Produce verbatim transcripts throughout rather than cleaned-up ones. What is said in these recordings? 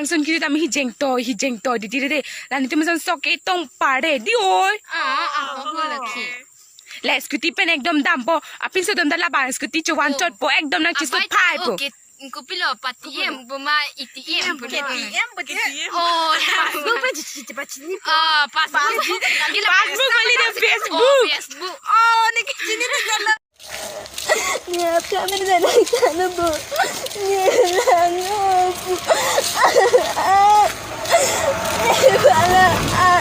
Sun kiri tame hi jengto, hi jengto, di dire de. La nelitum ason sok ke tong pare, di oi. Ah, ah, ah, oh, laki. La scooty pen ekdom dampo, apinso dam da labang scooty chovan chotpo, ekdom nang chiso phaipo. Kopilo, pati em, boma iti em, K T M, pati em. Oh, passbook, pati, pati, pati, oh, passbook. Passbook, kali de Facebook. Oh, Facebook. Oh, ne kachini de jalo. Niya, kami na nagtano po. Niya lang po. Wala, ah,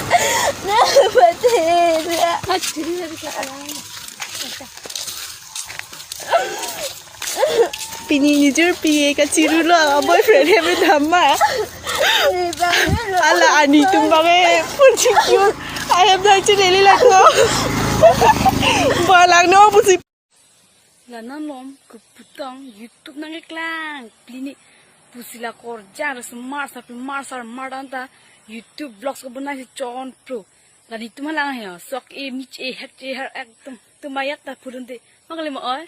napatay na. Pini nijor P A kachirulo, boyfriend hem dam ma. Ala ani tum bang e, pun chikyu. Ahem dang chilele lako. Balang no pusi. La non malom keputong YouTube nangkeklang. Pini pusi la korja resmar sa pimar sar mar anta YouTube vlogs kebonai si chonpro. La nelitum halang he sok e mich e hek e har ekdom tumayat ta pudun de. Makle mo oi.